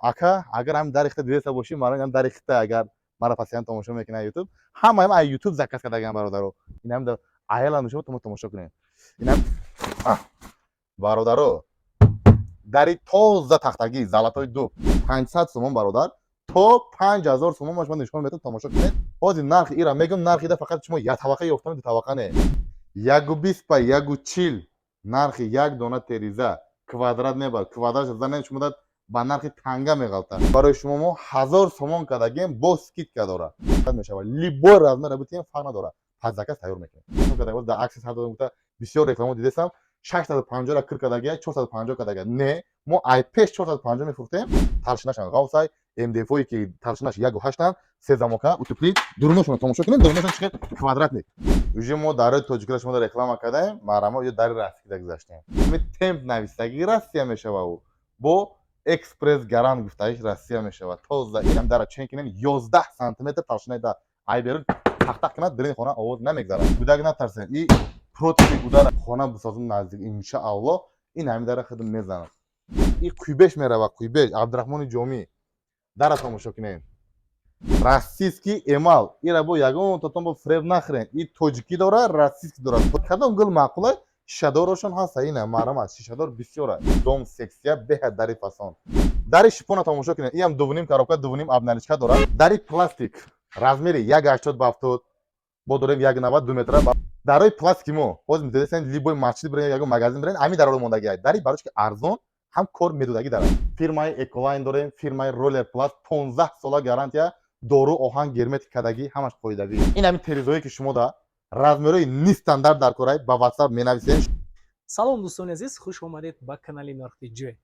Ака, агар ҳам дар ихта дидаста бошӣ, мара ҳам дар ихта, агар мара пасиан тамошо мекунад YouTube, ҳамаам ай YouTube заказ кардаган, бародаро. Инам да аялам шумо тамошо кунед. Инам бародаро, дари тоза тахтагӣ золотой дуб 500 сомон, бародар, то 5000 сомон ма шумо нишон метавон, тамошо кунед. Ҳозир нархи ира мегӯм, нархи ира фақат шумо як табақа ёфтан, ду табақа не. 1,20 ба 1,40 нархи як дона териза квадрат мебар, квадрат занем, шумо дад ба нархи танга меғалтад. Барои шумо мо 1000 сомон кардагем, бо скидка дора мешавад. Любой размер битем, фарқ надорад, пас заказ тайёр мекунем. Дар акси сар додам, гуфта бисёр реклама дидесам, 650-ра кир кардагия, 450 кардагия. Не, мо ай пеш 450 мефурӯхтем. Толщинашан ғавсай, МДФое ки толщинаш 1,8-тан, се замока, утеплить. Дуруношона тамошо кунем, дуруношон чӣ хел квадратный. Уже мо дарои тоҷикиро шумо реклама кардаем, марамо ё дари российскида гузаштем. Темп навистагӣ Россия мешава, ӯ бо экспресс гарант гуфтагиш Россия мешавад. Тоза инам дара чен кинем, 11 сантиметр толщинаи да, ай берун тахтах кунад, дирини хона овоз намегзарад. Гудак натарсен, и против гудара хона бисозум наздик, иншаалло, ин ҳами дара худм мезанам. И куйбеш мерава, куйбеш, Абдурахмони Ҷомӣ. Дара тамошо кунем, российский эмал. Ира бо ягон татон бо фреб нахӯрен, и тоҷикӣ дора, российский дора. Кадом гул маъқула, шишадорошон ҳаста, ина маълум аст, шишадор бисёра. Дом сексия беҳад дари фасон. Дари шипона тамошо кунед, иам дувним коробка, дувним обналичка дорад. Дари пластик размери 1,80 ба 70, бо дорем 1,90, 2 метра. Дарои пластики мо ҳозир метавонед любой масҷид бирен, ягон магазин бирен, ҳамин дароро мондагиай. Дари барош ки арзон ҳам кор медодагӣ дарад. Фирмаи Эколайн дорем, фирмаи Роллер Пласт, 15 сола гарантия, дору оҳан герметик кардагӣ, ҳамаш қоидавӣ. Ин ҳамин терезое ки шумо да размерҳои нестандарт дар корай, ба WhatsApp менависем. Салом, дӯстони азиз, хуш омадед ба канали Нархтиҷ.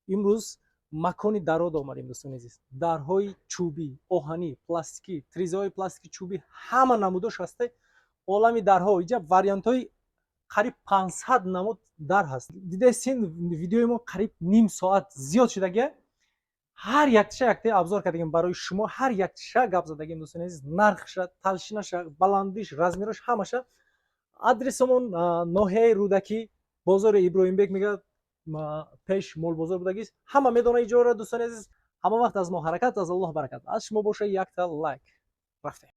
Имрӯз макони дарод омадем, дӯстони азиз. Дарҳои чӯбӣ, оҳанӣ, пластикӣ, тризаҳои пластики, чӯбӣ, ҳама намудош ҳаста. Олами дарҳо иҷа вариантҳои қариб 500 намуд дар ҳаст. Дидесин, видеои мо қариб ним соат зиёд шудагия. Ҳар яктиша якте обзор кардагем барои шумо, ҳар яктиша гап задагем, дӯстони азиз, нархша, толщинаша, баландиш, размерош, ҳамаша. Адресамон ноҳияи Рӯдакӣ, бозори Иброҳимбек мегӯяд, пеш молбозор будагист, ҳама медона иҷора. Дӯстони азиз, ҳама вақт аз мо ҳаракат, аз Аллоҳ баракат, аз шумо боша якта лайк. Рафтем.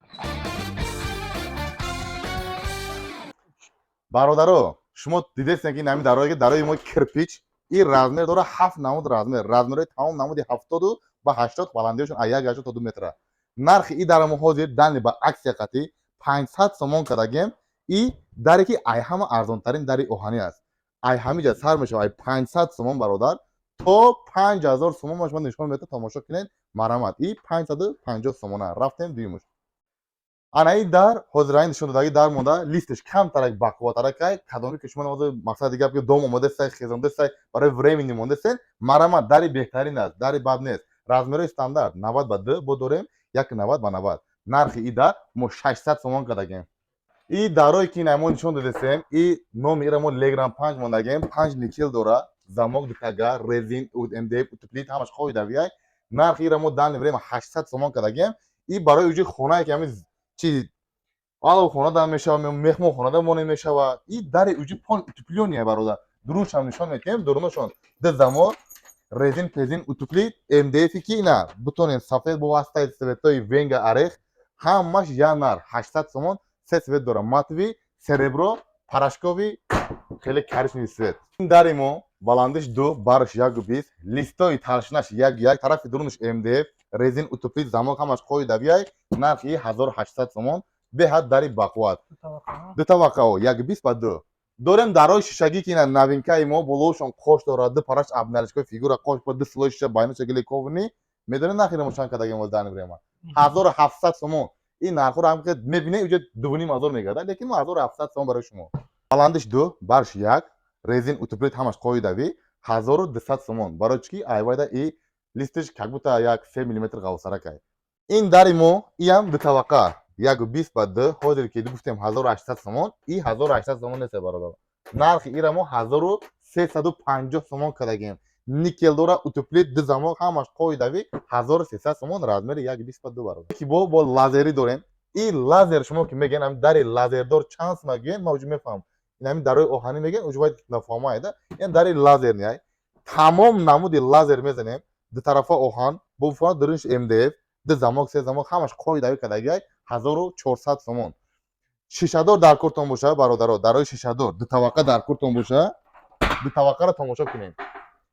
Бародаро, шумо дидестем, ки ин ҳамин дарое ки дарои мо кирпич, ин размер дора, ҳафт намуд размер, размерҳои тамом намуди 70 ба 80, баландиҳошон аз 1,80 то 2 метра. Нархи и дара мо ҳозир данный ба аксия қатӣ 500 сомон кардагем. И даре ки ай ҳама арзонтарин дари оҳанӣ аст, ай ҳамиҷа сар мешава, ай 500 сомон, бародар, то 5000 сомон ма шумо нишон метавон, тамошо кунед, марамат. И 550 сомона. Рафтем дуюмуш. Ана ин дар ҳозир нишон додагӣ дар монда, листаш камтарак бақувватаракай. Кадоме ки шумо ҳозир мақсади гап ки дом омодастай, хезондастай, барои времени мондасен, марамат, дари беҳтарин аст, дари бад нест. Размерҳои стандарт 90 ба 2, бо дорем 1,90 ба 90. Нархи и дар мо 600 сомон кардагем. И дарое ки мо нишон додастем, и номи ира мо Легран панҷ мондагем, панҷ никел дора, замок дутага, резин, МДФ, утеплить, ҳамаш қоидавиай. Нархи ира мо данный время 800 сомон кардагем. И барои уҷи хонае ки ҳамин чи алов хонада мешава, меҳмонхонада моне мешава. И дари уҷи пол утеплённый, бародар, дуруншам нишон метиҳем. Дуруношон ду замок, резин пезин, утеплить, МДФ, ки ина бутонем сафед бо вастаи цветои венга, орех, ҳамаш як нарх 800 сомон. Се цвет дора: матовый, серебро, порошковый, хеле коричневый цвет. Ин дари мо баландиш 2, барш 1,20, листои толщинаш 1,1, тарафи дурунаш МДФ, резин, утеплить, замок, ҳамаш қоидавиай. Нархи 1800 сомон, беҳад дари бақувват. Ду табақао, 1,20 ба 2. Дорем дарои шишагӣ, ки ина новинкаи мо, болоушон қош дорад, ду параш обналичкаи фигура қош, ду слой шиша, байнаша геликовни. Медонед, нархи мо чанд кардагем мо данный время? 1700 сомон. Ин нархҳоро ҳам мебинед, уҷа 2500 мегардад, лекин мо 1700 сомон барои шумо. Баландиш 2, барш 1, резин, утеплить, ҳамаш қоидавӣ, 1200 сомон. Барои чӣ ки айвайда и листиш как будто як 3 миллиметр ғавсаракай. Ин дари мо иам дутабақа, 1,20 ба 2. Ҳозир ки гуфтем 1800 сомон, и 1800 сомон нест, бародар, нархи ира мо 1350 сомон кардагем. Никел дора, утеплить, ду замок, ҳамаш қоидавӣ, 1300 сомон, размери 1,20 ба 2, бародар. Ки бо лазерӣ дорем. И лазер шумо ки мегӯен, ҳамин дари лазердор чанд сума гӯен, ман уҷо мефаҳмам. Ин ҳамин дарои оҳанӣ мегӯен, уҷо бояд нафаҳмаеда. Ин дари лазерный, тамом намуди лазер мезанем. Дутарафа оҳан, бо дурунш МДФ, ду замок, се замок, ҳамаш қоидави кардагиай, 1400 сомон. Шишадор дар кортон боша, бародаро, дарои шишадор дутавақа дар кортон боша, дутавақаро тамошо кунем.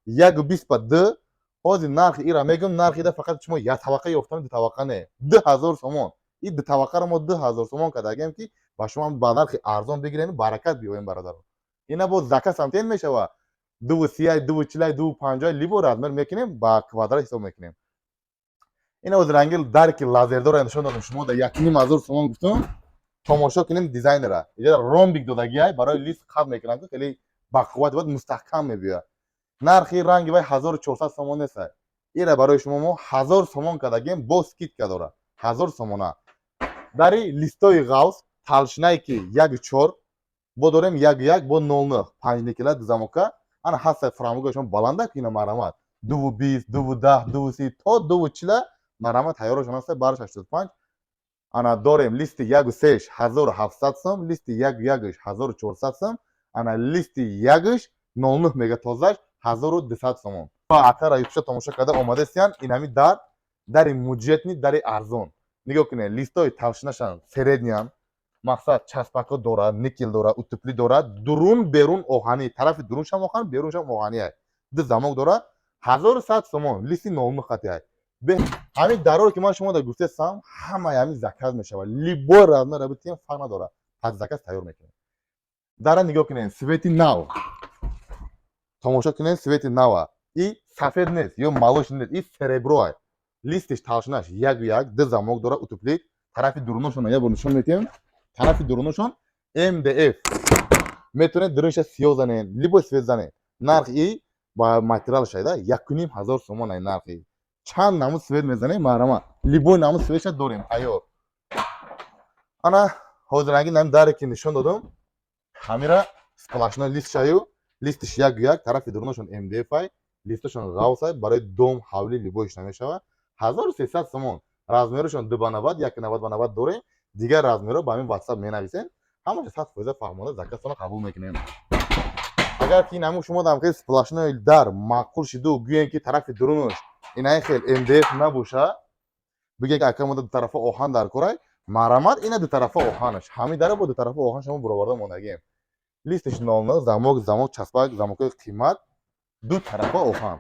1,20 ба 2. Ҳозир нархи ира мегӯм, нархи ира фақат шумо як тавақа ёфтан, дутавақа не, 2000 сомон. И дутавақаро мо 2000 сомон кардагем, ки ба шумо ба нархи арзон бигирем, баракат биёем, бародаро. Ина бо заказ ҳам тен мешава, дуву сияй, дуву чилай, дуву панҷоҳ, любой размер мекунем, ба квадрат ҳисоб мекунем. Ина оз ранги дари ки лазердора нишон додем шумо, да 1500 сомон гуфтум. Тамошо кунем дизайнера, иҷа ромбик додагиай, барои лист қаб мекунам, ки хеле бақувват бад мустаҳкам мебиёяд. Нархи ранги вай 1400 сомон нест, ира барои шумо мо 1000 сомон кардагем, бо скидка дора, 1000 сомона. Дари листои ғавс толщинае ки 1,4 бо дорем, 1,1 бо 0,9, панҷ никела, замока ана ҳаста. Фрамуга шумо баланда ки ина марамат 2,20, 2,10, 2,30 то 2,40 марамат тайёрашон ҳаста, бараш 85. Ана дорем листи 1,3-ш 1700 сом, листи 1,1-ш 1400 сом, ана листи 1-ш 0,9 мега тозаш 1200 сомон. Акара ютуша тамошо карда омадастиян. Инами дар дари муҷетни, дари арзон нигоҳ кунед, листои толщинашан средний, мақсад часпако дорад, никел дорад, утеплить дорад, дурун берун оҳанӣ, тарафи дуруншам оҳан, беруншам оҳанӣ, ду замок дорад, 1100 сомон, листи 0,9 хати. Ҳамин дароре ки ман шумо да гуфтесам, ҳамаи ҳамин заказ мешавад, любой размера битием, фарқ надорад, пас заказ тайёр мекунем. Дара нигоҳ кунед, цвети нав тамошо кунед, цвети нава. И сафед нест ё молочный нест, и серебро. Листиш толщинаш 1,1, ду замок дорад, утеплить. Тарафи дуруношон як бор нишон метиҳем, тарафи дуруношон МДФ, метавонед дурунша сиёҳ занед, любой цвет занед. Нарх и ба материал шайда 1500 сомон ай нархи. Чанд намуд цвет мезанем, маҳрама, любой намуд цветша дорем тайёр. Ана ҳозиранги нами даре ки нишон додам, ҳамира сплошной лист шаю, листиш 1,1, тарафи дуруношон МДФ ай, листошон ғавсай, барои дом, ҳавли, любойш намешавад, 1300 сомон. Размерашон 2 ба 90, 1,90 ба 90 дорем. Дигар размерҳо ба ҳамин Ватсап менависем, ҳамаша 100% фаҳмонда заказтона қабул мекунем. Агар ки инаму шумо дам хел сплошной дар маъқул шиду, гӯем ки тарафи дурунаш инаи хел МДФ набоша, бигӯем ки ака, мода дутарафа оҳан дар корай, марамат, ина дутарафа оҳанаш, ҳамин дара бо дутарафа оҳан шумо буроварда мондагием. Листаш 0,9, замок, часпак, замокҳои қимат, ду тарафа оҳан,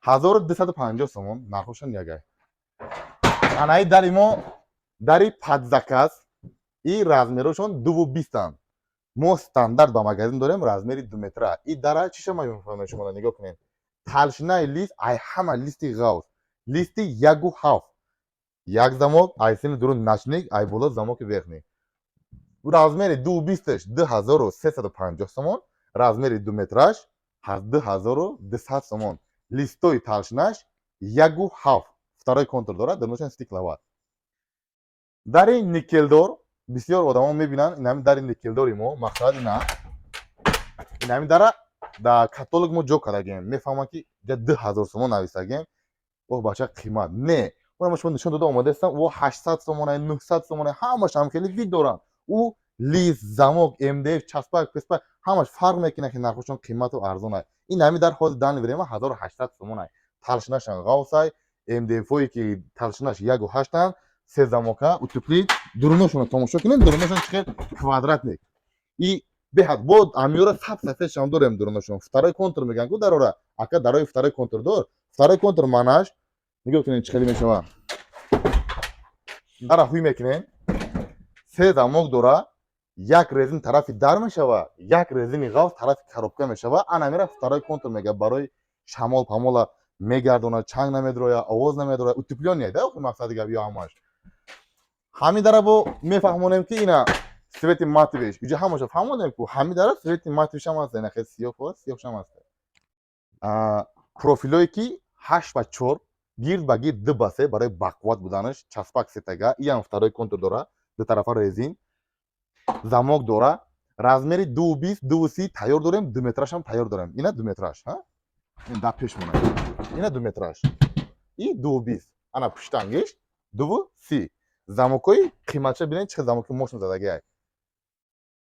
1250 сомон, нархошон ягай. Анаи дари мо, дари под заказ, и размерошон 2,20-анд. Мо стандарт ба магазин дорем размери 2 метра. И дара чиша мефаҳмем, шумо нигоҳ кунед, толщинаи лист ай ҳама листи ғавс, листи 1,7, як замок, ай сини дурун ночник, ай боло замоки верхний. Размери 2,20-аш 2350 сомон, размери 2 метраш 2200 сомон. Листои толщинаш 1,7, второй контур дорад, дарунашон стекловат. Дари никелдор бисёр одамо мебинанд. Инами дари никелдори мо, мақсад ина инами дара дар каталог мо ҷо кардагем, мефаҳманд ки ҷа 2000 сомон нависагем, о бача, қимат не. Мо шумо нишон дода омадаистам, о 800 сомона, 900 сомона, ҳамаш ҳам хеле вид доранд. Ӯ лист, замок, МДФ, часпак, песпак, ҳамаш фарқ мекунад, ки нархошон қимату арзон. Ин ҳами дар ҳози данный время 1800 сомонай. Толщинашан ғавсай, МДФое ки толщинаш 1,8-анд, се замока, утеплить. Дуруношонро тамошо кунем, дуруношон чӣ хел квадратный и беҳад. Бо амиёра саб сафедшам дорем, дуруношон второй контур мегӯянд ку дарора, ака, дарои второй контур дор. Второй контур маънаш нигоҳ кунед, чӣ хеле мешавад. Дара ҳуй мекунем, се замок дора, як резин тарафи дар мешава, як резини ғавс тарафи коробка мешава. Ана мера второй контур мега, барои шамол памола мегардонад, чанг намедроя, овоз намедроя, утеплённый да. Мақсади гап ё ҳамаш ҳамин дара бо мефаҳмонем, ки ина цвети матовыйш иҷо ҳамаша фаҳмонем ку ҳамин дара цвети матовыйшам ҳаст, ина хел сиёҳ, сиёҳшам ҳаст. Профилое ки 8 ба 4, гирд ба гирд 2 ба 3, барои бақувват буданаш, часпак сетага, иам второй контур дора, ду тарафа резин, замок дора. Размери 2,20, 2,30 тайёр дорем, 2 метрашам тайёр дорем. Ина 2 метраш ин дар пеш монад, ина 2 метраш и 2,20, ана пуштангиш 2,30. Замокҳои қиматша бинед, чӣ хел замоки мощно задагиай.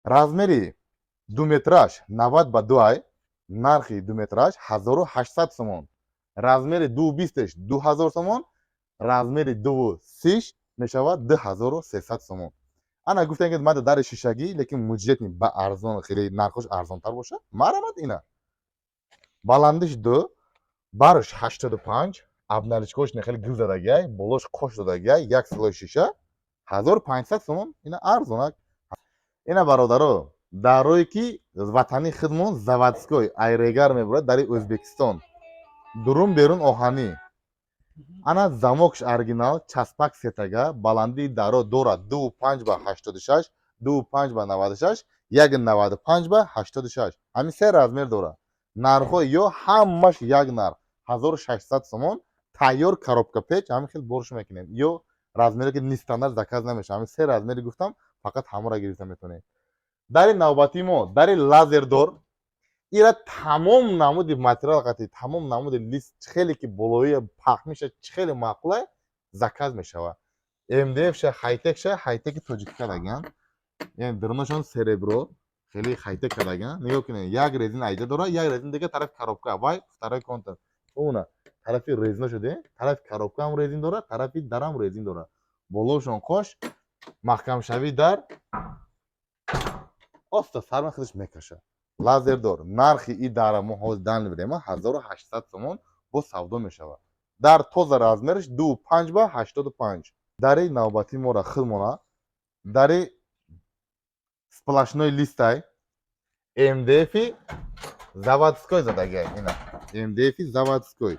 Размери 2 метраш 90 ба 2 ай, нархи 2 метраш 1800 сомон. Размери 2,20-ш 2000 сомон, размери 2,30-ш мешавад 2300 сомон. Ана гуфтем, ки мада дари шишагӣ, лекин муҷетни ба арзон, хеле нархош арзонтар бошад, марамад. Ина баландиш 2, барш 85, обналичкош не, хеле гил задагиай, болош қош додагиай, як слой шиша, 1500 сомон. Ина арзонак. Ина, бародаро, дарое ки ватани худмон, заводской, айрегар мебурад, дари Ӯзбекистон, дурун берун оҳанӣ. Ана замокш оригинал, часпак сетага. Баландии даро дорад 2,5 ба 86, 2,5 ба 96, 1,95 ба 86. Ҳамин се размер дорад. Нархҳои ё ҳамаш як нарх, 1600 сомон. Тайёр, коробка печ, ҳамин хел борш мекунем. Ё размере ки нестандарт заказ намешавад. Ҳамин се размери гуфтам, фақат ҳамора гирифта метавонед. Дари навбатии мо дари лазердор. Ира тамом намуди материал қати, тамом намуди лист, хеле ки болои пахмиша, хеле маъқула, заказ мешавад. МДФ ша, хайтек ша, хайтеки тоҷикӣ кардаган, яъне дурунашон серебро, хеле хайтек кардаган. Нигоҳ кунед, як резин айҷа дорад, як резин дига тарафи коробка, вай второй контур. Уна тарафи резина шуде, тарафи коробка ҳам резин дорад, тарафи дарам резин дорад, болошон қош. Маҳкамшавӣ дар оста сарма худаш мекашад. Лазердор. Нархи и дара мо ҳозир данный время 1800 сомон бо савдо мешавад. Дар тоза размераш 2,5 ба 85. Дари навбатии мора худмона дари сплошной листай, МДФи заводской задагиай. Ина МДФи заводской,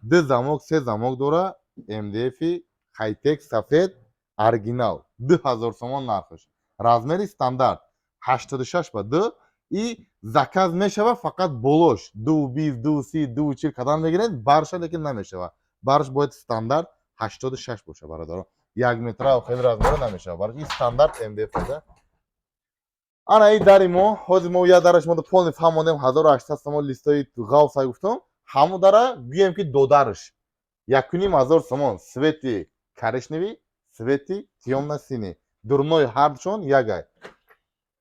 ду замок, се замок дора. МДФи хайтек сафед оригинал, 2000 сомон нархаш. Размери стандарт 86 ба 2. И заказ мешава, фақат болош 2,20, 2,30, 2,40 кадам мегиред, барша лекин намешава. Барш бояд стандарт 86 боша, бародаро. 1 метра хеле размера намешава барш, и стандарт МДФ да. Ана и дари мо, ҳозир мо як дараш мода полный фаҳмондем, 1800 сомон. Листои ғавса гуфтум, ҳамун дара гӯем, ки додарш 1500 сомон. Цвети коричневый, цвети тёмно-синий, дурнои ҳардушон ягай.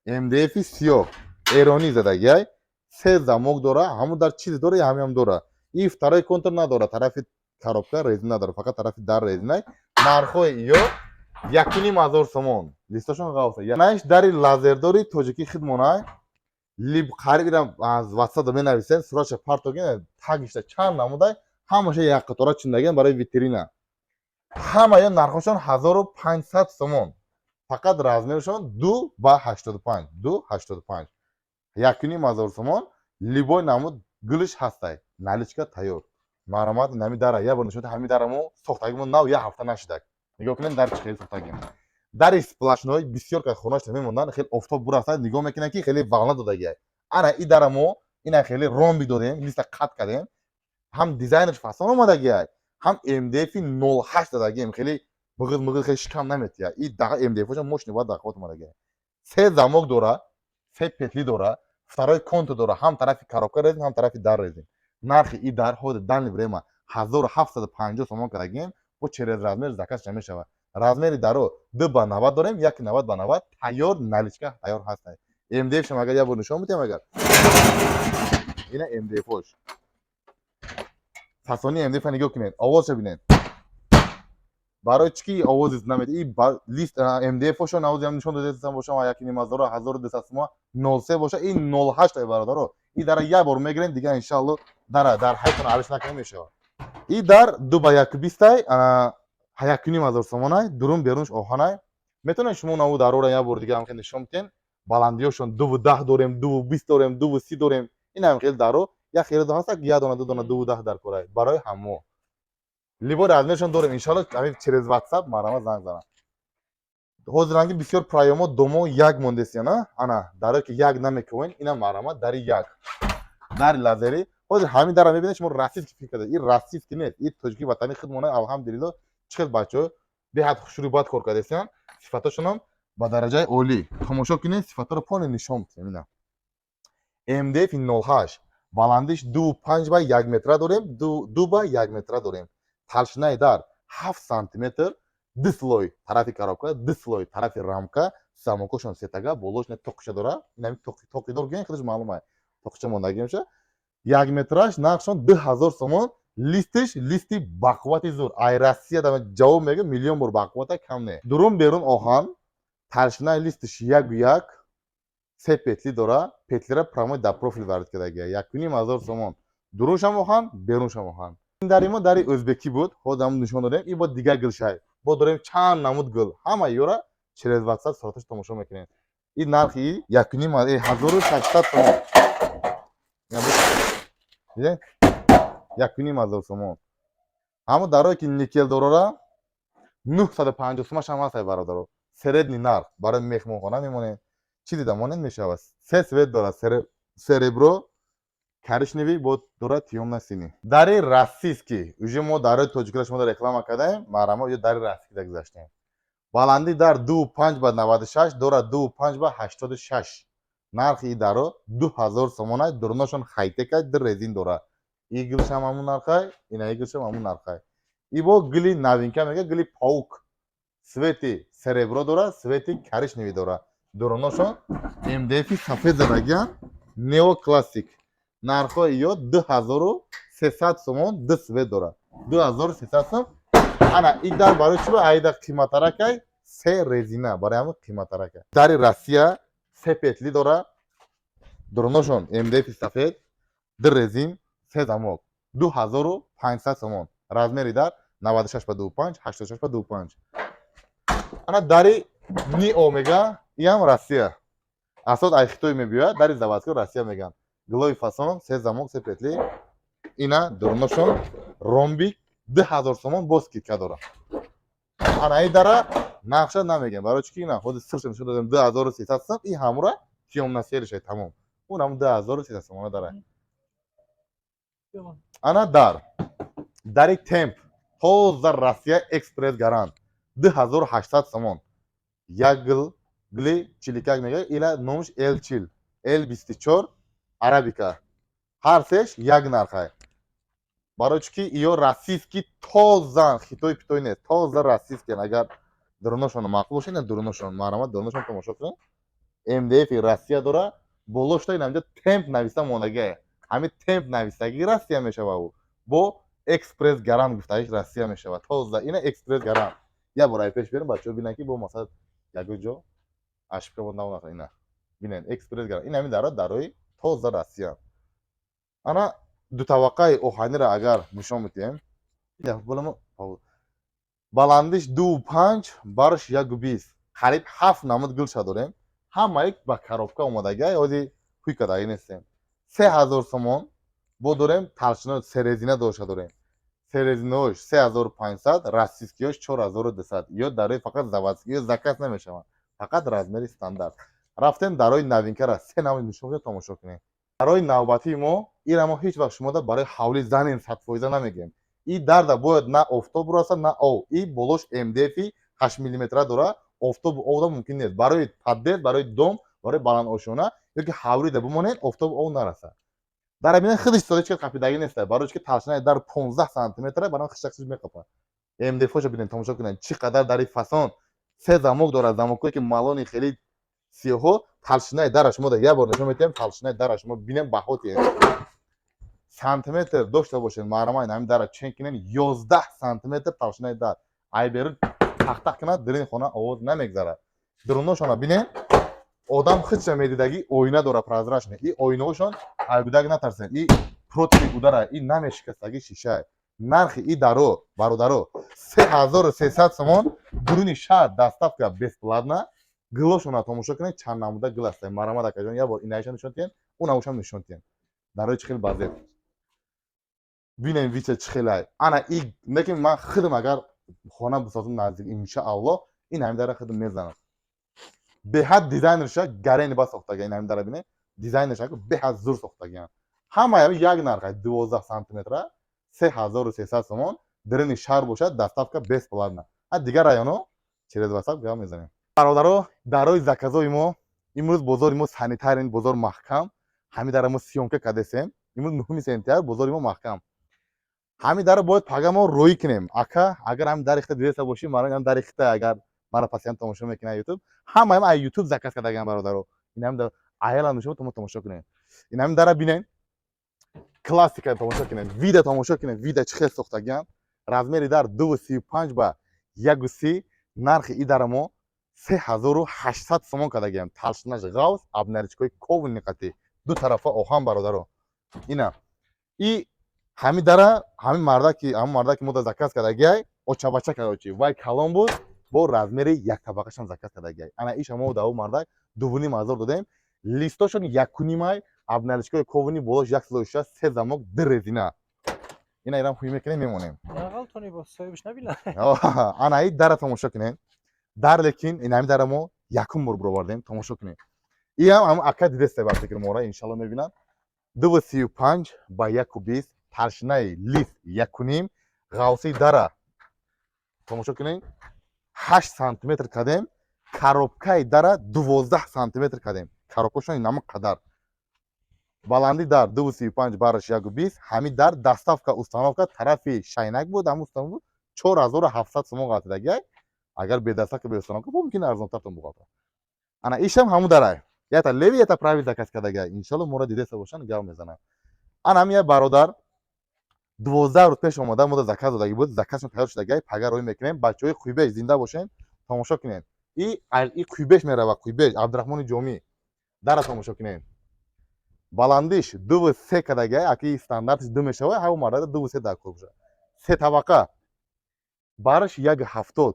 МДФи сиёҳ эронӣ задагиай, се замок дора. Ҳамун дар чизе дора, ҳамиам дора. И второй контур надора, тарафи коробка резин надора, фақат тарафи дар резинай. Нархҳои ё 1500 сомон. Листошон ғавса. Наиш дари лазердори тоҷикӣ хидмонай, либ қариб ирам аз ватсапда менависем, суратша партоген, тагишта чанд намудай, ҳамаша як қатора чиндаген барои витрина. Ҳама ё нархошон 1500 сомон. Фақат размершон 2 ба 85, 2,85, 1500 сомон. Любой намуд гулиш ҳастай, наличка тайёр, марҳамат. Нами дара як бор нишон. Ҳами дара мо сохтагимо, нав, як ҳафта нашидак. Нигоҳ кунед, дар чӣ хеле сохтагим. Дари сплошной. Бисёр ка хонашта мемонанд, хеле офтоб бурафта, нигоҳ мекунанд, ки хеле волна додагиай. Ана и дара мо ина хеле ромби додем, листа қат кардем, ҳам дизайнерш фасон омадагиай, ҳам МДФи 0,8 додагием, хеле миғиз миғиз, хеле шикам наметия. И даға МДФ мощный бояд дахвот омадагиай. Се замок дора, се петли дора, второй контур дора, ҳам тарафи коробка резин, ҳам тарафи дар резин. Нархи и дар ҳозир данный время 1750 сомон кардагием. Бо через размер заказ мешавад. Размери даро 2 ба 90 дорем, 1,90 ба 90. Тайёр, наличка тайёр ҳастанд. МДФ шам агар як бор нишон бидем, агар ина МДФош фасони МДФ нигоҳ кунед, овозша бинед. Барои чӣ ки овози намед и лист МДФ-ошо навози нишон додесам бошам, 1500, 1200 сомон, 0,3 боша, и 0,8 ай, бародаро. И дара як бор мегирем, дигар иншаалло дара дар ҳайтон ариш накунем, мешавад. И дар 2 ба 1,20-ай, 1500 сомонай. Дурун берунш оҳанай. Метавонед шумо наву дарора як бор дига ҳам хел нишон биден. Баландиёшон 2,10 дорем, 2,20 дорем, 2,30 дорем. Ин ҳам хел даро як хеле ҳаст, як дона, ду дона 2,10 дар корай. Барои ҳамо любой размершон дорем, иншалло. Ҳамин через WhatsApp марҳамат занг занам. Ҳозир ранги бисёр проёмо домо як мондест, на ана дарое ки як намекунен, ина марҳамат, дари як, дари лазери. Ҳозир ҳамин дара мебинед, шумо российский фикр кардед, ин российский нест, ин тоҷики ватани худмона. Алҳамдулилло, чӣ хел бачаҳо беҳад хушрӯй бояд кор кардесиян, сифатошонам ба дараҷаи олӣ. Тамошо кунед, сифатҳоро полный нишон бидем. Ина МДФ 0,8, баландиш 2,5 ба 1 метра дорем, 2 ба 1 метра дорем. Толщинаи дар 7 сантиметр, ду слой тарафи коробка, ду слой тарафи рамка, замокошон сетага, болош не тоқиша дора. Инами тоқидор гӯен, худаш маълум ай, тоқиша мондагимша. 1 метраш нархшон 2000 сомон. Листиш листи бақуввати зур. Ай Россия да ҷавоб мега, миллион бор бақуввата, кам не. Дурун берун оҳан, толщинаи листиш 1,1, се петли дора, петлира прямой да профил вард кардагия. 1500 сомон. Дуруншам оҳан, беруншам оҳан. Ин дари мо дари ӯзбекӣ буд, ҳозир нишон додем. И бо дигар гилшай. Бо дорем чанд намуд гил. Ҳама ёра через WhatsApp сураташ тамошо мекунем. И нархи 1600 сомон. Дидем? 1500 сомон. Ҳамо дарое ки никел дорора, 950 сомаш ҳам ҳаст, бародаро. Средний нарх барои меҳмонхона мемонем. Чизи дамонед мешавад. Се цвет дорад: серебро, коричневый, бо дорад тёмно-синий. Дари российский. Уже мо дарои тоҷикиро шумо реклама кардаем, марама уже дари российский гузаштем. Баландӣ дар 2,5 ба 96 дорад, 2,5 ба 86. Нархи и даро 2000 сомона, дурношон хайтека, ду резин дорад. И гилшам ҳамун нархай, ина и гилшам ҳамун нархай. И бо гили новинка мега, гили паук. Цвети серебро дорад, цвети коричневый дорад. Дурношон МДФ сафед задагиян, неоклассик. Нархҳои ё 2300 сомон, ду цвет дорад. 2300 сом. Ана ин дар барои чӣ айда қиматтаракай? Се резина, барои ҳамин қиматтаракай. Дари Россия се петли дора, дурношон МДФ сафед, ду резин, се замок. 2500 сомон. Размери дар 96 ба 25, 86 ба 25. Ана дари нио мега, иам Россия. Асос ай Хитой мебиёяд, дари заводской Россия меган. Гилои фасон, се замок, се петли. Ина дурношон ромбик, 2000 сомон, боз скидка дора. Ана и дара нақша намегем, барои чӣ ки ина ҳозир сирша нишон додем, 2300 сом, и ҳамура тёмно-серый шай, тамом. Он ҳам 2300 сомона дара. Ана дар. Дари темп. Тоза Россия, экспресс гарант. 2800 сомон. Як гил, гили чиликак мега, ила номаш L40, L24, арабика. Ҳар сеш як нархай. Барои чӣ ки иё российский тозан, хитой питой нест, тоза российский. Агар дуруношон маъқул боша, ина дуруношон, марҳамат, дуруношон тамошо кунед. МДФ Россия дора, болошта ина темп нависта мондагия. Ҳамин темп навистагӣ Россия мешава, ӯ бо экспресс гарант гуфтагиш Россия мешава. Тоза ина экспресс гарант. Як бор ай пеш берем, бачаҳо бинанд, ки бо масалан ягон ҷо ошибка бод набонад. Ина бинед, экспресс гарант. Ин ҳамин дара дарои тоза Россия. Ана дутаваққаи оҳанира агар нишон медиҳем, баландиш 2,5, барш 1,20, қариб ҳафт намуд гилша дорем. Ҳамаи ба коробка омодагия, ҳози ҳуй кардагӣ нестем. 3000 сомон. Бо дорем толщино се резина дошта дорем. Се резинаош 3500, российскиёш 4200. Ё дарои фақат заводский, ё заказ намешаванд, фақат размери стандарт. Рафтем дарои новинкара се намуд нишон бидем, тамошо кунем. Дарои навбатии мо, ира мо ҳеҷ вақт шумода барои ҳавли занен 100% намегӯем. И дарда бояд на офтоб расад, на ов. И болош МДФи 8 миллиметра дора, офтобу овда мумкин нест. Барои подъезд, барои дом, барои баландошёна ёки ҳавлида бимонед, офтобу ов нарасад. Дар бинед, худиш сода чӣ қапидагӣ нест, барои чӣ ки толщинаи дар 15 сантиметра, барои хишак меқапад. МДФоша бинед, тамошо кунед, чӣ қадар дари фасон, се замок дорад, замокое ки малони хеле сиёҳо. Толщинаи дара шумо як бор нишон медиҳем, толщинаи дара шумо бинем, баҳо тиҳем. Сантиметр дошта бошед, маҳрамайн, ҳамин дара чен кунед, 11 сантиметр толщинаи дар. Ай берун тахтах кунад, дирини хона овоз намегзарад. Дуруношона бинед, одам худша медидагӣ, оина дора, прозрачный. И оинаҳошон айгудак натарсен, и против удара, и намешикастагӣ шишай. Нархи и даро, бародаро, 3300 сомон. Дуруни шаҳр доставка бесплатно. Гилошона тамошо кунед, чанд намуда гил ҳастанд. Марамад, акаҷон, як бор инаиша нишон диҳем, он намушам нишон диҳем. Дарои чӣ хел базет бинем, вича чӣ хелай. Ана и лекин ман худам агар хона бисозам наздик, иншаалло, ин ҳамин дара худам мезанам. Беҳад дизайнерша гарени ба сохтага. Ин ҳамин дара бинед, дизайнерша беҳад зур сохтагиан. Ҳамаи як нарха, 12 сантиметра, 3300 сомон. Дирини шаҳр бошад, доставка бесплатно, а дигар районо через WhatsApp гап мезанем. Бародаро, дарои заказои мо имрӯз, бозори мо санитарный, бозор маҳкам. Ҳамин дара мо съёмка кардесем. Имрӯз 9 сентябр, бозори мо маҳкам. Ҳамин дара бояд пага мо роӣ кунем. Ака, агар ҳамин дари хита дидаста бошӣ, мара ҳам дари хита, агар мара пасиям тамошо мекунад ютуб, ҳамаам ай ютуб заказ кардаган, бародаро. Ин ҳам аялам нишон, мо тамошо кунем. Ин ҳамин дара бинем. Классика тамошо кунед, вида тамошо кунед, вида чӣ хел сохтагиан. Размери дар 2,35 ба 1,30. Нархи и дара мо 3800 сомон кардагиам. Толщинаш ғавз, обналичкои кованый қатӣ, ду тарафа оҳан, бародаро. Ина и ҳами дара ҳамин мардаки мо да заказ кардагиай, очабача, короче, вай калон буд, бо размери як табақашам заказ кардагиай. Ана иша мо да мардак 2500 додем. Листошон якунимай, обналичкои кованый, болош як слой шаст, се замок, ду резина. Ина ирам ҳуй мекунем, мемонем. Нағалтони бо соҳибаш набина. Ана и дара тамошо кунем. Дар лекин инами дара мо якум бор бировардем, тамошо кунем. Иам ҳам ака дидесте, ба фикр мора иншалло мебинам. 2,35 ба 1,20, толщинаи лист якуним, ғавсии дара тамошо кунем, 8 сантиметр кардем, коробкаи дара 12 сантиметр кардем, коробкашон инама қадар. Баландӣ дар 2,35, бараш 1,20. Ҳамин дар доставка, установка тарафи Шайнак буд, ҳам установка буд, 4700 сомон ғалтидагиай. Агар бе доставка, бе установка, мумкин арзонтартон буғалта. Ана ишам ҳамун дарай, ята левый, ята правый заказ кардагиай. Иншалло мора дидеста бошанд, гап мезанам. Ана ҳамин як бародар 12 рӯз пеш омада, мода заказ додагӣ буд, заказшон тайёр шудагиай, пага роҳӣ мекунем. Бачаҳои Қуйбеш зинда бошен, тамошо кунед. И Қуйбеш мерава, Қуйбеш, Абдурахмони Ҷомӣ. Дара тамошо кунед, баландиш 2,3 кардагиай, аки стандартиш ду мешава, ҳаво мардада 2,3 дар кор боша. Се табақа, бараш 1,70.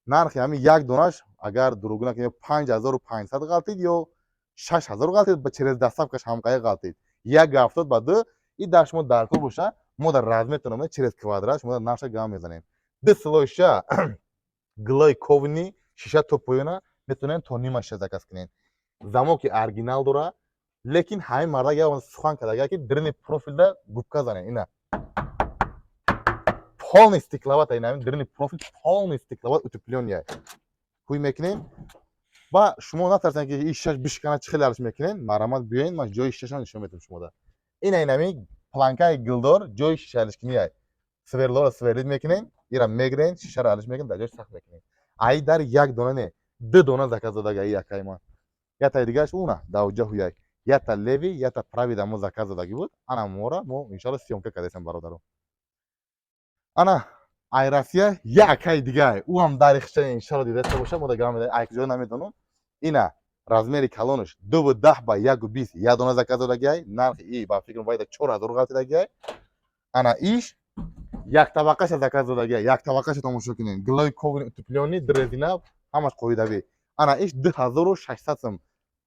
Нархи ҳамин як донаш, агар дурӯғ накунем, 5500 ғалтид ё 6000 ғалтид, ба через доставкаш ҳамқая ғалтид. 1,70 ба ду. И дар шумо дар кор боша, мо дар размертон через квадрат шумо дар нарша гам мезанем. Ду слой ша гилои кованый, шиша то поёна, метавонем то нима шиша заказ кунем. Замоки оригинал дора, лекин ҳамин мардак як сухан кардага, ки дрини профилда губка занем. Ина полный стекловата, ина дрини профил полный стекловат, утеплённый ҳуй мекунем. Ба шумо натарсен, ки ин шишаш бишкана, чӣ хеле арш мекунем. Марамат, биёен, ман ҷои шишашон нишон метам шумода. Ина инами планкаи гилдор, ҷои шиша алишкунияй. Сверлоро сверлить мекунем, ира мегирем, шишаро алиш мекунем, дар ҷош сахт мекунем. Ай дар як дона не, ду дона заказ додага якай ман. Ятаи дигараш уна давҷа ҳуяй, ята левый, ята правый да мо заказ додагӣ буд. Ана мора мо иншалло съёмка кардесем, бародаро. Ана ай Россия якай дигай, ӯ ҳам дари хиша иншалло дидаста боша, мо да гам медаем, ай куҷо намедонам. Ина размери калонаш 2,10 ба 1,20, як дона заказ додагиай. Нархи и ба фикрам вайда 4000 ғалтидагиай. Ана иш як табақаша заказ додагиай. Як табақаша тамошо кунед, гилои кованый, утеплённый, дрезина, ҳамаш қоидавӣ. Ана иш 2600 сум.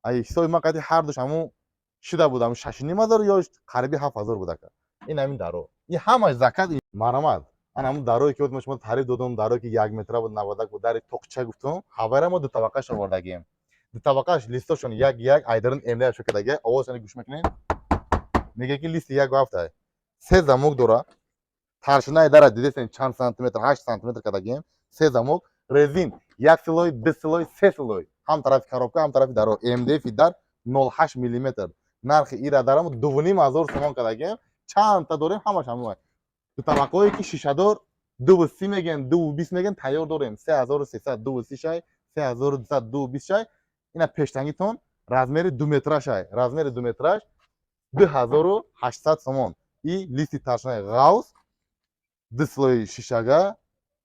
Ай ҳисоби ман қади ҳар душ ҳамун шида буд, ҳамун 6500 ё қариби 7000 буд, ака. Ин ҳамин даро, ин ҳамаш заказ, марамат. Ана ҳамун дарое ки шумо таъриф додум, дарое ки як метра буд, навадак буд, дари тоқча гуфтум, ҳавайра мо ду табақаш овардагием. Ду табақаш листошон як як, айдарин МДФ шукардагия. Овозшон гӯш мекунед, мега ки листи 1,7, се замок дора. Толщинаи дара дидесен чанд сантиметр? 8 сантиметр кардагием. Се замок, резин як слой, ду слой, се слой, ҳам тарафи коробка, ҳам тарафи даро. МДФи дар 0,8 миллиметр. Нархи ира дарамо 2500 сомон кардагием. Чандта дорем, ҳамаш ҳамон ду табақаҳое ки шишадор, 2,30 мегӯян, 2,20 мегӯян, тайёр дорем. 3300 2,30 шай, 3200 2,20 шай. Ина пештангитон размери 2 метра шай, размери 2 метраш 2800 сомон. И листи толщинаи ғавз, ду слои шишага,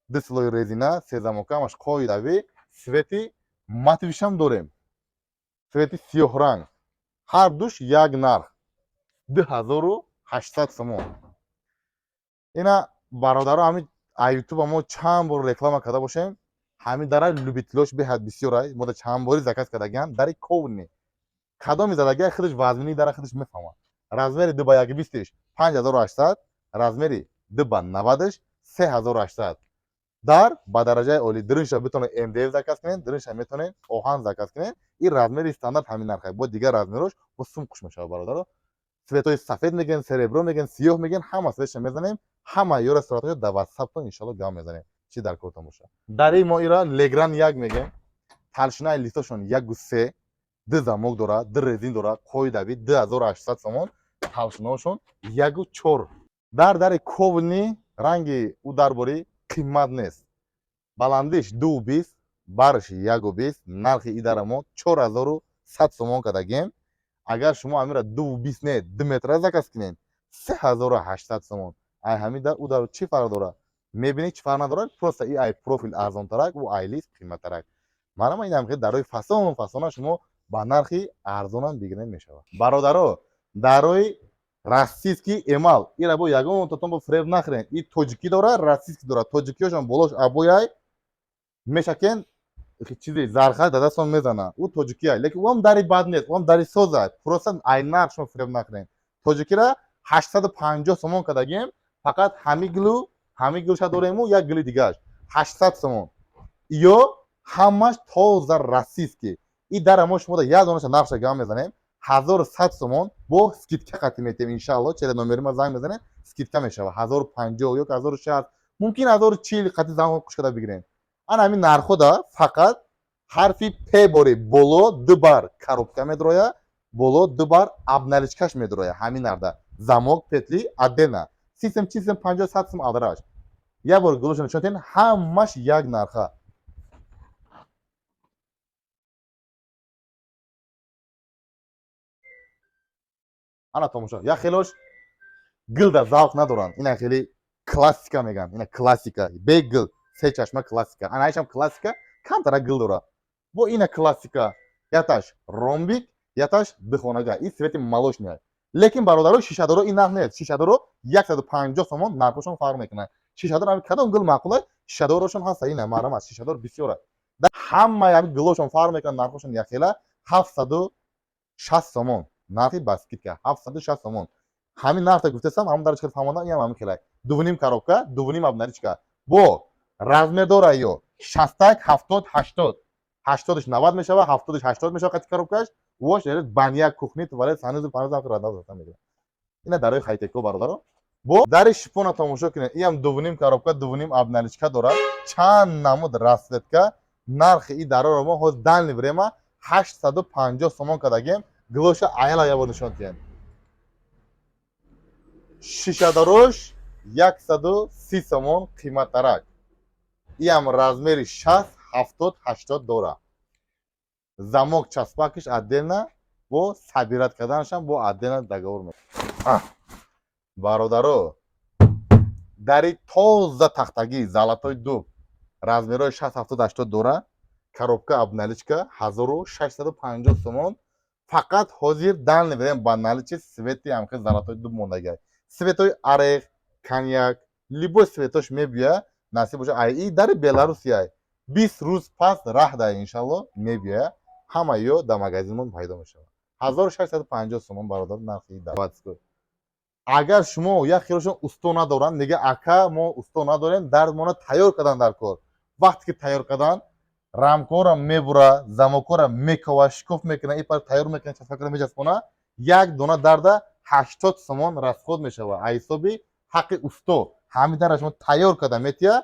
ду слои резина, се замока, ҳамаш қоидавӣ. Цвети матовыйшам дорем, цвети сиёҳранг. Ҳар душ як нарх, 2800 сомон. Ина, бародаро, ҳамин ютуба мо чанд бор реклама карда бошем, ҳамин дара любителош беҳад бисёрай. Мо да чанд бори заказ кардагиан. Дари кованый кадоми задагия, худаш вазмини дара худаш мефаҳмад. Размери 2 ба 1,20-иш 5800, размери 2 ба 90-аш 3800. Дар ба дараҷаи олӣ, дринша битонед МДФ заказ кунед, дринша метавонед оҳан заказ кунед. Ин размери стандарт ҳамин нархе, бо дигар размерош бо сум қуш мешавад, бародаро. Цветҳои сафед мегӯян, серебро мегӯян, сиёҳ мегӯян, ҳама цветша мезанем. Ҳама ёра суратҳоро дар ватсаптон иншалло гап мезанем, чӣ дар кортон боша. Дари мо ира Легран як мегӯем. Толщинаи листошон 1,3, ду замок дорад, ду резин дорад, қоидави, 2800 сомон. Толщинаошон 1,4. Дар дари кованый, ранги ӯ дар бори қимат нест. Баландиш 2,20, барш 1,20. Нархи и дара мо 4100 сомон кардагем. Агар шумо амира 2,20 не, 2 метра заказ кунед. 3800 сомон. Ай ҳамин дар ӯ дар чӣ фарқ дорад? Мебинед, чӣ фарқ надорад? Просто и ай профил арзонтарак, ӯ ай лист қиматтарак. Манама инам хел дарои фасон фасона шумо ба нархи арзонам бигиред мешавад. Бародаро, дарои российский эмал ира бо ягон тотон бо фреб нахӯрен. И тоҷикӣ дора, российский дора. Тоҷикиёшон болош абояй мешакен, чизи зарха да дастон мезана. Ӯ тоҷикия, лекин ӯам дари бад нест, ӯам дари соза. Просто ай нарх шумо фреб нахӯрен. Тоҷикира 850 сомон кардагем, фақат ҳами гилу ҳами гилша дорему як гили дигааш 800 сомон. Ё ҳамаш тоза российский. И дара мо шумо як донаша нархша гам мезанем 1100 сомон бо скидка қатӣ метем, иншаалло. Через номери ма занг мезанем, скидка мешава 1050 ё 1060, мумкин 1040 қатӣ занг хуш карда бигирем. Ана ҳамин нархҳода фақат ҳарфи п бори боло ду бар коробка медроя, боло ду бар обналичкаш медроя. Ҳамин нарда замок петли отдельно систем чистем 50 100 сом адраш. Як бор гулоша нишон тен, ҳамаш як нарха. Ана тамошо, як хелош гилда завқ надоранд, ина хеле классика меган, ина классика бе гил, се чашма классика. Ана айшам классика камтара гил дора. Бо ина классика яташ ромбик, яташ духонага, и цвети молочный. Лекин бародаро, шишадоро ин нарх нест. Шишадоро 150 сомон, нархошон фарқ мекунад. Шишадор ҳами кадом гил маъқул аст, шишадорошон ҳаста, ина маълум аст, шишадор бисёр аст. Ҳамаи ҳами гилошон фарқ мекунад, нархошон якхела 760 сомон. Нархи ба скидка 760 сомон. Ҳамин нархта гуфтасам, ҳамон дар чӣ фаҳмондан, инам ҳамин хелай. Дувним коробка, дувним обналичка. Бо размер дора ё 60, 70, 80. 80-ш 90 мешава, 70-ш 80 мешава қати коробкаш. Вош баня, кухни, туалет, санузел, панузел ҳам рада мегирад. Ина дарои хайтеко, бародаро. Бо дари шифона тамошо кунед. Иам дувним коробка, дувним обналичка дорад. Чанд намуд расцветка. Нархи и дароро мо ҳоз данный время 850 сомон кардагем. Гилоша аяла ябор нишон диҳем. Шишадарош 130 сомон қиматтарак. Иам размери 60, 70, 80 дора. Замок часпакиш отдельно, бо собирать карданашам бо отдельно договор мекунад. Бародаро, дари тоза тахтагӣ золотой дуб размерҳои 60, 70, 80 дора. Коробка обналичка 1650 сомон. Фақат ҳозир данный время ба наличии цвети ҳамхел золотой дуб мондагиай. Цветои орех, коньяк, любой цветош мебиёя, насиб боша. Ай и дари Беларусияй. 20 рӯз пас раҳ дай, иншалло мебиёя. Ҳама ё дар магазинмон пайдо мешавад. 1650 сомон, бародар, нархи дар. Агар шумо як хелошон усто надоранд, мега ака мо усто надорем, дардмона тайёр кардан дар кор. Вақте ки тайёр кардан, рамкора мебура, замокора мекова, шикоф мекуна, ипар тайёр мекуна, часпакара мечаспона, як дона дарда 80 сомон расход мешава. А ҳисоби ҳаққи усто. Ҳамин дарра шумо тайёр карда метия,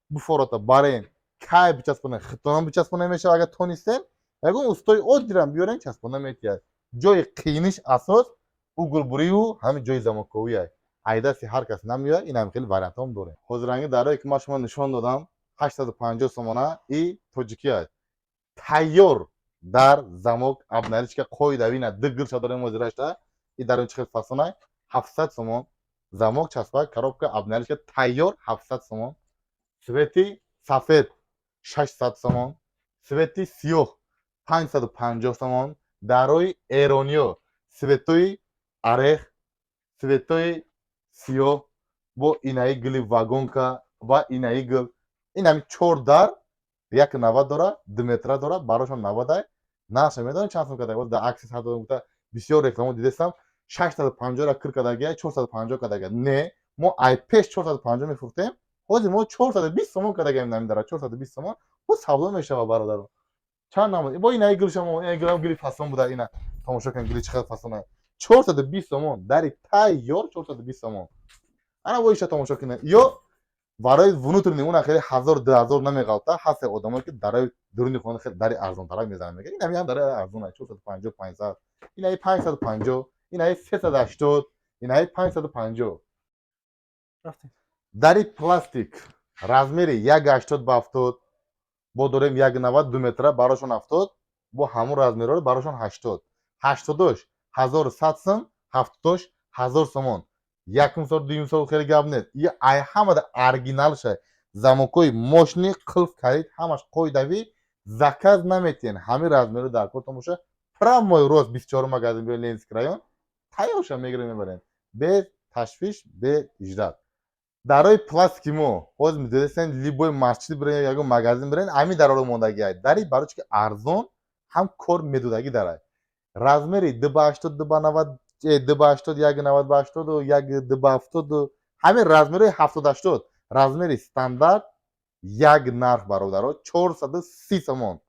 буфорота барен, кай бичаспона, хитонам бичаспона мешава, агар тонистен, ягон устои оддирам биёрен, часпона метия. Ҷои қииниш асос угулбурию ҳамин ҷои замокковия. Айдасти ҳар кас намеояд, ин ҳам хеле вариантҳом дорем. Ҳозиранги дарое ки ман шумо нишон додам 850 сомона и тоҷикӣ аст. Тайёр дар замок обналичка қоидавина ду гилша дорем ҳозирашта. И дар он чӣ хел фасона 700 сомон. Замок, часпак, коробка, обналичка тайёр 700 сомон. Цвети сафед 600 сомон. Цвети сиёҳ 550 сомон. Дарои эрониё цветои орех, цветои сиёҳ бо инаи гили вагонка ва инаи гил. Ин ҳами чор дар як 90 дора, 2 метра дора, барошон 90 ай. Нархша медонед чанд сом карда? Дар акси сар додам, гуфта бисёр реклама дидестам, 650 ра кир кардагия, 450 кардагия. Не, мо ай пеш 450 мефурӯхтем, ҳозир мо 420 сомон кардагием ҳамин дара, 420 сомон. Бо савдо мешава, бародаро. Чанд намуд? Бо инаи гил шумо, инаи гилам гили фасон буда, ина тамошо кунед, гили чӣ қадр фасона. 420 сомон, дари тайёр 420 сомон. Ана бо иша тамошо кунед. Ё барои внутренний уна хеле 1000 2000 намеғалта, ҳаст одамое ки дарои дуруни хона хеле дари арзонтарак мезананд, мегӯянд ин ҳам дари арзон аст, 450, 500, инаи 550, инаи 380, инаи 550. Рафтем. Дари пластик размери 1,80 ба 70, бо дорем 1,90 2 метра барошон 70, бо ҳамун размерҳоро барошон 80. 80-ош 1100 сом, 70-ош 1000 сомон. Якум сол, дуюм сол хеле гап нест. И ай ҳамада оригиналша, замокҳои мощный, қулф, калид, ҳамаш қоидавӣ. Заказ наметиҳен. Ҳамин размеру дар кортон боша, прямой рост 24 магазин биё, Ленинский район, тайёрша мегирем, мебарем, бе ташвиш, бе ждать. Дарои пластики мо ҳозир дидесен, любой масҷид бирен, ягон магазин бирен, ҳамин дароро мондагиай. Дари барои чи ки арзон ҳам кор медодагӣ дарай. Размери 2 ба 80, 2 ба 90, 2 ба 80, 1,90 ба 80, 1,2 ба 70, ҳамин размерои 70-80, размери стандарт, як нарх, бародаро, 430 сомон.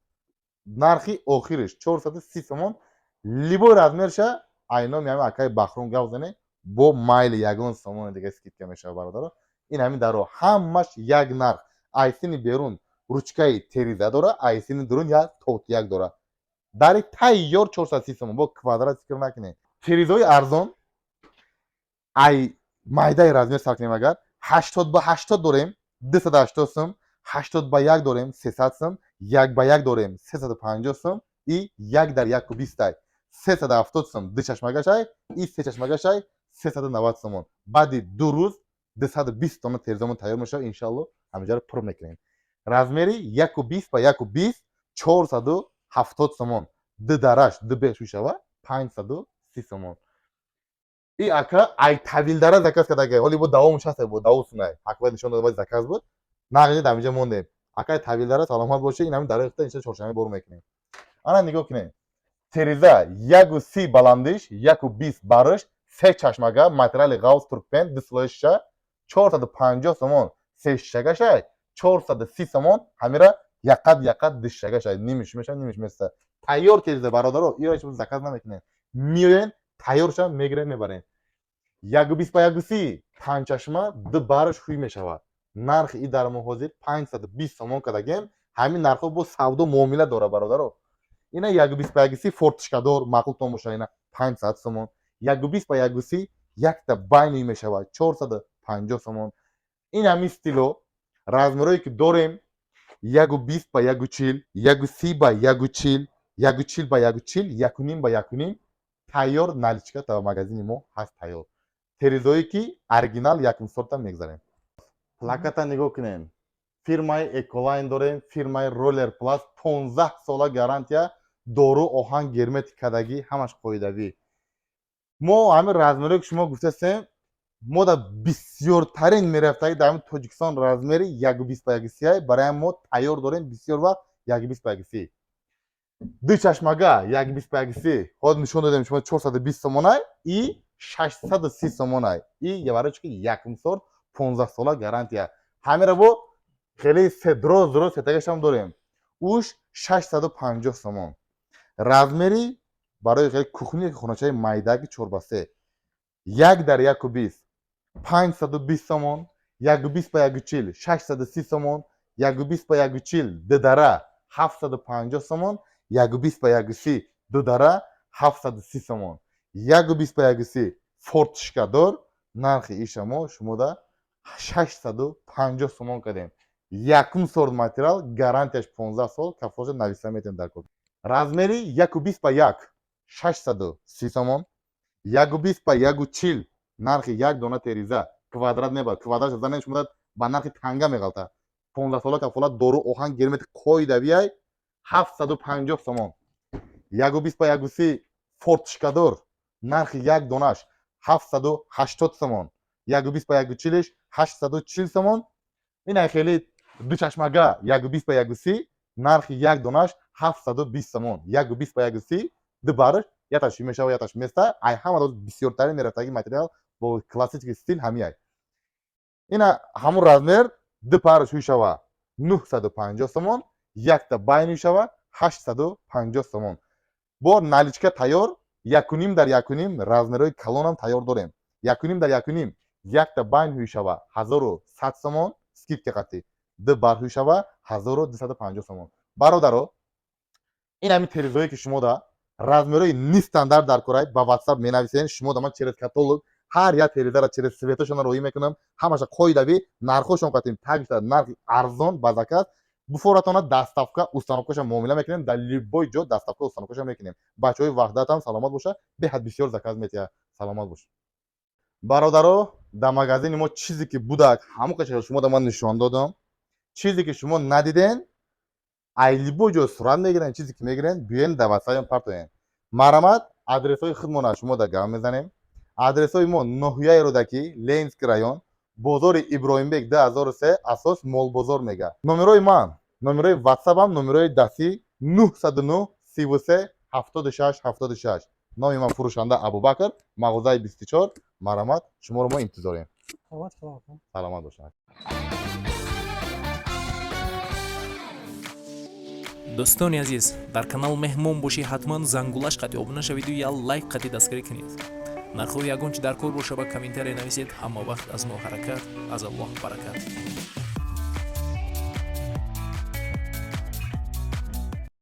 Нархи охириш 430 сомон. Любой размерша айноми ҳами акаи Бахром гап зане, бо майли ягон сомони дига скидка мешавад, бародаро. Ин ҳамин даро ҳамаш як нарх. Айсини берун ручкаи териза дора, айсини дурун як тотияк дора. Дари тайёр 430 сомон, бо квадрат фикр накунед. Теризаҳои арзон, ай майдаи размер сар кунем агар, 80 ба 80 дорем, 280 сум, 80 ба 1 дорем, 300 сум, 1 ба 1 дорем, 350 сум, и 1 дар 1,20-ай, 370 сум. Ду чашмагашай и се чашмагашай 390 сомон. Баъди 2 рӯз 220 тонна терезамон тайёр мешавад, иншалло, ҳаминҷаро пур мекунем. Размери 1,20 ба 1,20 470 сомон. Ду дараш ду беш мешава 530 сомон. И ака ай Тавилдара заказ кардага, ҳоли бо давом шаста, бо давом сунай ҳакбай нишон дод, заказ буд, нағни дар инҷа мондем. Акай Тавилдара, саломат боше. Ин ҳамин дарахта инша чоршанбе бор мекунем. Ана нигоҳ кунем, тереза 1,30 баландиш, 1,20 барш, се чашмага, материали ғавз туркпен, ду слои шиша, 450 сомон. Се шишагашай 430 сомон. Ҳамира яқат яқат ду шишагашай, нимиш меша, нимиш места. Тайёр тереза, бародаро, иро заказ намекунем, меоен, тайёрша мегирем, мебарем. 1,20 ба 1,30, панҷчашма, ду барш ҳуй мешавад. Нархи и дар мо ҳозир 520 сомон кардагем. Ҳамин нархҳо бо савдо муомила дора, бародаро. Ина 1,20 ба 1,30, форточкадор, маъқултон боша, ина 500 сомон. 1,20 ба 1,30, якта байни мешавад, 450 сомон. Ин ҳамин стило размерое ки дорем: 1,20 ба 1,40, 1,30 ба 1,40, 1,40 ба 1,40, 1,5 ба 1,5. Тайёр, наличка дар магазини мо ҳаст, тайёр терезое ки оригинал, якум сорта мегзарем. Плаката нигоҳ кунем, фирмаи Эколайн дорем, фирмаи Роллер Пласт, 15 сола гарантия, дору, оҳан, герметик кардагӣ, ҳамаш қоидавӣ. Мо ҳамин размерое ки шумо гуфтасем, мо да бисёртарин мерафтагӣ дар ҳамин Тоҷикистон размери 1,20 ба 1,30. Барои мо тайёр дорем бисёр вақт 1,20 ба 1,30. Ду чашмага 1,20 ба 1,30 ҳозир нишон додем шумо, 420 сомонай и 630 сомонай. И барои чи ки якум сорт, 15 сола гарантия. Ҳамира бо хеле дроз дроз сетагашам дорем, уш 650 сомон. Размери барои хеле кухни, хоначаи майдаки 4 ба 3, 1 дар 1,20, 520 сомон. 1,20 ба 1,40, 630 сомон. 1,20 ба 1,40 дудара, 750 сомон. 1,20 ба 1,30 дудара, 730 сомон. 1,20 ба 1,30 форточкадор, нархи иша мо шумода 650 сомон кардем. Якум сорт материал, гарантияш 15 сол, кафолаша нависа метавонед дар кор. Размери 1,20 ба 1, 630 сомон. 1,20 ба 1,40, нархи як дона териза, квадрат мебарад, квадрат занем шумо ба нархи танга меғалта. 15 сола кафолат, дору, оҳан, герметик, қоидавиай, 750 сомон. 1,20 ба 1,30 форточкадор, нархи як донаш 780 сомон. 1,20 ба 1,40-иш 840 сомон. Ина хеле дучашмага 1,20 ба 1,30, нархи як донаш 720 сомон. 1,20 ба 1,30, ду барш, яташ мешава, яташ места. Ай ҳама бисёртарин мерафтаги материал бо классический стиль ҳамияй. Ина ҳамун размер, ду парш шава 950 сомон, якта байни шава 850 сомон. Бо наличка тайёр, 1,5 дар 1,5, размерҳои калонам тайёр дорем. 1,5 дар 1,5, якта байн ҳуй шава 1100 сомон, скидка қатӣ. Ду бар ҳуй шава 1250 сомон. Бародаро, ин ҳамин терезое ки шумо да размерҳои нестандарт дар корай, ба WhatsApp менависен. Шумо да ман через каталог ҳар як терезаро через цветошонро роҳӣ мекунам, ҳамаша қоидавӣ, нархҳошон қатим тагшда, нархи арзон ба заказ буфоратона, доставка, установкаша муомила мекунем, дар любой ҷо доставка, установкаша мекунем. Бачаҳои Ваҳдатам саломат боша, беҳад бисёр заказ метиҳад, саломат бош. Бародаро, дар магазини мо чизе ки будак, ҳамон қача шумо да ман нишон додам. Чизе ки шумо надиден, ай любой ҷо сурат мегирен, чизе ки мегирен, биёен, дар ватсапам партоен. Марҳамат, адресҳои худмона шумо да гап мезанем. Адресҳои мо: ноҳияи Рӯдакӣ, Ленинский район, бозори Иброҳимбек 2003, асос молбозор мега. Номерои ман, номерои ватсапам, номерои дастӣ 909 33 76 76. Номи ман фурӯшанда Абубакр, мағозаи 24. Марҳамат, шуморо мо интизорем. Саломат, саломат. Саломат бошад. Дӯстони азиз, дар канал меҳмон бошӣ, ҳатман зангулаш қати обуна шавиду я лайк қати дастгирӣ кунед. Нархҳои ягон чи дар кор боша, ба комментария нависед. Ҳама вақт аз мо ҳаракат, аз Аллоҳ баракат.